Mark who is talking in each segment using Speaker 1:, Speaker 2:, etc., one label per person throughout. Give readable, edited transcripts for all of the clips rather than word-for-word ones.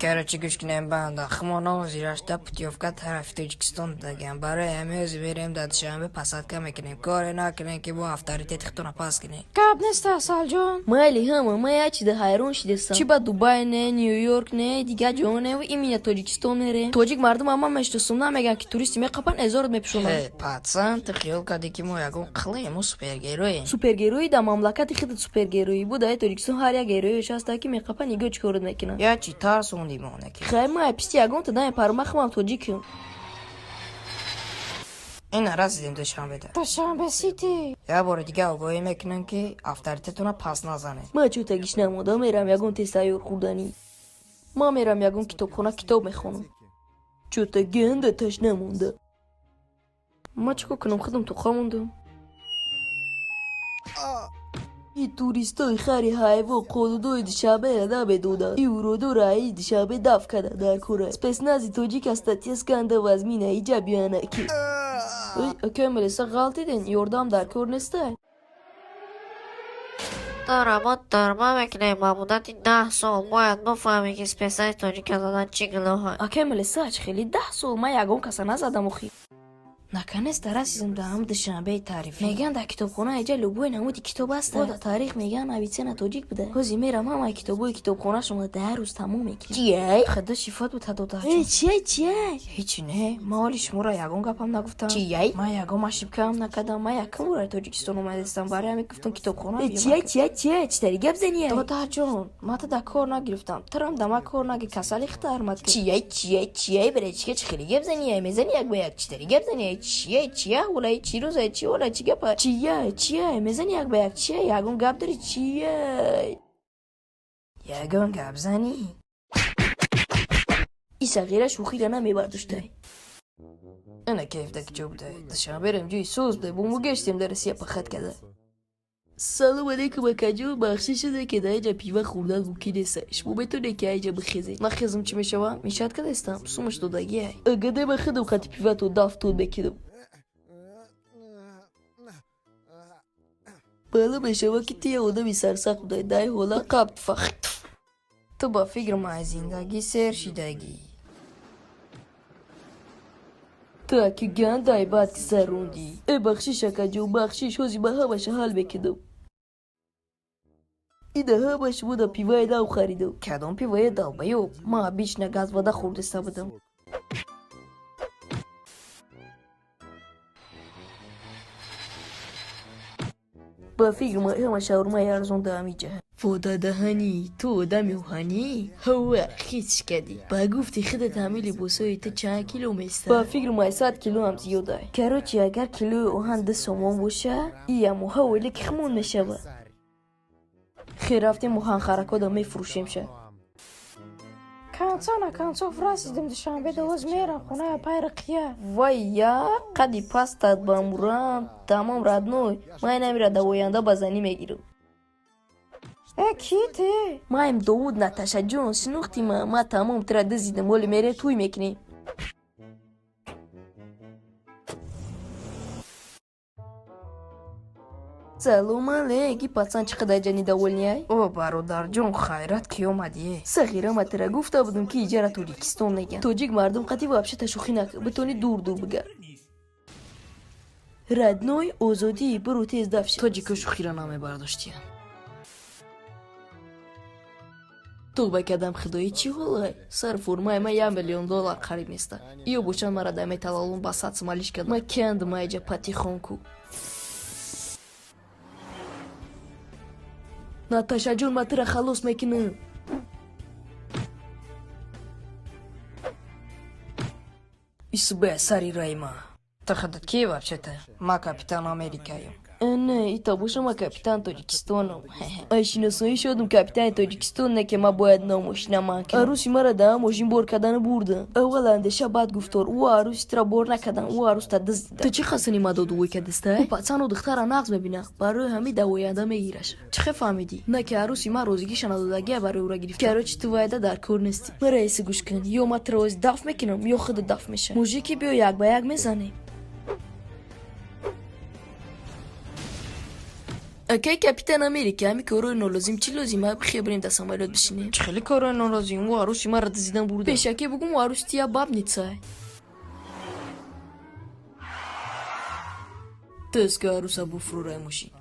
Speaker 1: Короче, гӯш кунем, банда. Хумона ҳозирашта путёвка тарафи Тоҷикистон додагиам. Барои ҳамин ҳозир мерем дар Душанбе, посадка мекунем. Коре накунем, ки бо авторитети худтона пас кунем.
Speaker 2: Гап нест, Асалҷон.
Speaker 3: Майли, ҳама, ман як чида ҳайрон шидастам. Чӣ ба Дубай не, Нью-Йорк не, дигар ҷо не, именно Тоҷикистон мерем? Тоҷик мардум ҳама мешиносум, намегӯянд, ки туристи меқапанд, эзорот мепӯшонанд.
Speaker 1: Э, пацан, ту хиёл кардӣ, ки мо ягон қилем, мо супергероем.
Speaker 3: Супергероӣ дар мамлакати худат супергероӣ буд, ай Тоҷикистон ҳар як героёш ҳаста, ки меқапанд, нигоҳ чӣ корот мекунанд.
Speaker 1: Я чӣ тарсонди монаки?
Speaker 3: Хай, ман ай писти ягонта намепарам, ман худам тоҷикам.
Speaker 1: Ина расидем Душанбеда.
Speaker 2: Душанбе Сити.
Speaker 1: Як бори дига огоҳӣ мекунем, ки авторитетона пас назанед.
Speaker 3: Ман чӯ тагиш намода мерам ягон тез тайёр хӯрданӣ. Ман мерам ягон китобхона, китоб мехонам. Чӯта ганда таш намонда. Ман чӣ кор кунам, худам тоқа мондам. И туристои хари ҳайвон қонунои Душанберо намедонанд. И уродоро аи Душанбе дафт карданд дар кора. Спецнази тоҷика статья сканда вазмина иҷа биёянаки. Ой, акай милиса, ғалтиден, ёрдам дар кор нестай.
Speaker 4: Дора, мо дорма мекунем ба муддати 10 сол. Бояд бифаҳмем, ки спецнази тоҷика задан чӣ гуноҳе.
Speaker 3: Акай милиса, чӣ хеле 10 сол? Ман ягон каса назадам охи.
Speaker 1: Наконец-то расидем до ҳам Душанбеи тарифӣ.
Speaker 3: Мегӯянд, дар китобхона иҷа любой намуди китоб ҳаста. Бо дар таърих мегӯянд, Авиценна тоҷик буда. Ҳозир мерам, ҳамаи китобҳои китобхонашонро дар рӯз тамом мекунам.
Speaker 1: Чия? Худо шифот бута,
Speaker 3: Э,
Speaker 1: додарҷон.
Speaker 3: чия, чия?
Speaker 1: Ҳечи не, ман ҳоли шуморо ягон гапам нагуфтам.
Speaker 3: Чияй?
Speaker 1: Ман ягон ошибкаам накардам. Ман якум бора Тоҷикистон омадастам, барои ҳамин гуфтам китобхона
Speaker 3: Э,
Speaker 1: биём.
Speaker 3: чия, чия, чия? Чӣ тари гап занӣ?
Speaker 1: Додарҷон, ман ту дар кор нагирифтам. Турам да ман кор наги, касали хитармад.
Speaker 3: Чияй, чияй, чияй, бречка, чӣ хеле гап занӣ? Мезани як ба як, чӣ тари гап занӣ? Чияй, чия, ҳолаи чӣ рӯзай, чӣ ҳола, чӣ гапа? Чияй, чияй, мезани як ба як, чияй, ягон гап дорӣ, чияй?
Speaker 1: Ягон гап занӣ?
Speaker 3: И сағира шӯхиро намебардоштай.
Speaker 1: Ина кайф да киҷо будай.
Speaker 3: Душанберем ҷои соз будай, бо мо гаштем дар Россия пахат када. Салом алейкум, акаҷон, бахшиш шуда, ки дар иҷа пива хӯрдан мумкин нест. Шумо метавонед, ки аиҷа бихезед.
Speaker 1: Нахезам, чӣ мешава? Мешад кадастам, сумаш додагиай.
Speaker 3: Агаде ма худам хати пивато дафтон мекунам. Маълум мешава, ки ту як одами сарсахт будай. Дар ин ҳолат
Speaker 1: Қаб фахт. Ту ба фикр ман аз зиндагӣ сер шидагӣ.
Speaker 3: Ту аки гандай баъд ки сарондӣ. Э, бахшиш, акаҷон, бахшиш, ҳозир ман ҳамаша ҳал мекунам. Ина ҳама шумо да пиваи нав харидам.
Speaker 1: Кадом пиваи, долбоёб? Ман обычно газвода хӯрдиста будам.
Speaker 3: Ба фикр ман ҳама шаурмаи арзон дар ҳамин ҷа. Водадаҳанӣ, ту одами оҳанӣ? Ҳава, хис кардӣ. Ба гуфти худат, ҳамин либосҳои ту чанд кило местад?
Speaker 1: Ба фикр ман 100 кило ҳам зиёдай.
Speaker 3: Короче, агар килои оҳан 2 сомон боша, иам ҳаволе ки хмон мешава.
Speaker 1: Хер, рафтем, оҳанхаракода мефурӯшемша.
Speaker 2: Конца на концов расидем Душанбе, довоз мерам хонаи апай Руқия.
Speaker 3: Вай, я қади пастат ба мурам, тамом, родной, ман намира, да оянда ба занӣ мегирам.
Speaker 2: Э, ки ты?
Speaker 3: Маем Довуд, Наташаҷон, шинохти ма? Ма тамом тура дизидам, ҳоли мере тӯй мекунем. Салом алейк, и пацан чӣ қадар ҷа недовольный ай?
Speaker 1: О, бародарҷон, хайрат, ки омадие.
Speaker 3: Сағира, ма тура гуфта будам, ки иҷара Тоҷикистон меган. Тоҷик мардум қати вообще шӯхӣ накун, битони дур дур бигар. Родной, озодӣ, биру тез даф ши.
Speaker 1: Тоҷико шӯхиро намебардоштиян.
Speaker 3: Тоба кардам, худои, чӣ ҳолай? Сар формаи ман 1 миллион доллар қариб места. Ё бошанд, мара дар металлолом ба 100 сомалиш кардам. Ма кандам айҷа патихонку. Наташаҷон, ма тура халос мекунам.
Speaker 1: Исубе сари раима. Ту худат ки вообще-то? Ма капитан Америкаем.
Speaker 3: Не, ита боша, ма капитан Тоҷикистонам. Ай шиносоӣ шудам, капитани Тоҷикистон не, ки ма бояд номошина ман кунам. Арӯси мара дар мошин бор кардану бурдан. Аввал андеша, баъд гуфтор. Ӯ арӯси тура бор накардан, ӯ арӯста дуздида.
Speaker 1: Ту чӣ хасани ма доду вой кардиста?
Speaker 3: Ӯ пацану духтара нағз мебина, барои ҳамин дар оянда мегираш.
Speaker 1: Чӣ хел фаҳмидӣ?
Speaker 3: На ки арӯси ман розигиша надодагия барои ӯра гирифта. Короче, ту вайда дар кор нестӣ. Мара эси гӯш кун, ё ма тура оз даф мекунам, ё худат даф меша. Мужики, биё як ба як мезанем. Акай Капитан Америка, ҳами корҳои нолозим чӣ лозим? Ҳа, бихе бирем, дар самолёт бишинем.
Speaker 1: Чӣ хеле корҳои нолозим? Ӯ арӯси маро дизидан бурда.
Speaker 3: Пешакӣ бугум, арӯси тия бабница.
Speaker 1: Теска арӯса буфурӯрай мошин.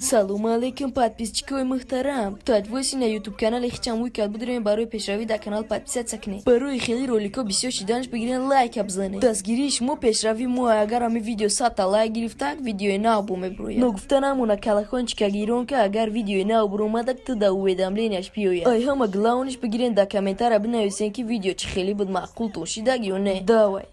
Speaker 3: Салому алейкум, подписчикои муҳтарам. Татвоси на ютуб канали хичам уйкад будурем. Барои пешравӣ дар канал подписаться кунед. Барои хеле роликҳо бисёр шиданаш бигирен, лайка бизанед. Дастгирии шумо пешравии мо. Агар ҳамин видео 100-та лайк гирифтак, видеои нав бо мебурояд. Ногуфта намона, колокольчика гирон ка, агар видеои нав буромадак, ту да уведомленияш биёяд. Ай ҳама главныйш, бигирен, дар комментария бинависен, ки видео чӣ хеле буд, маъқултон шидаг ё не. Давай.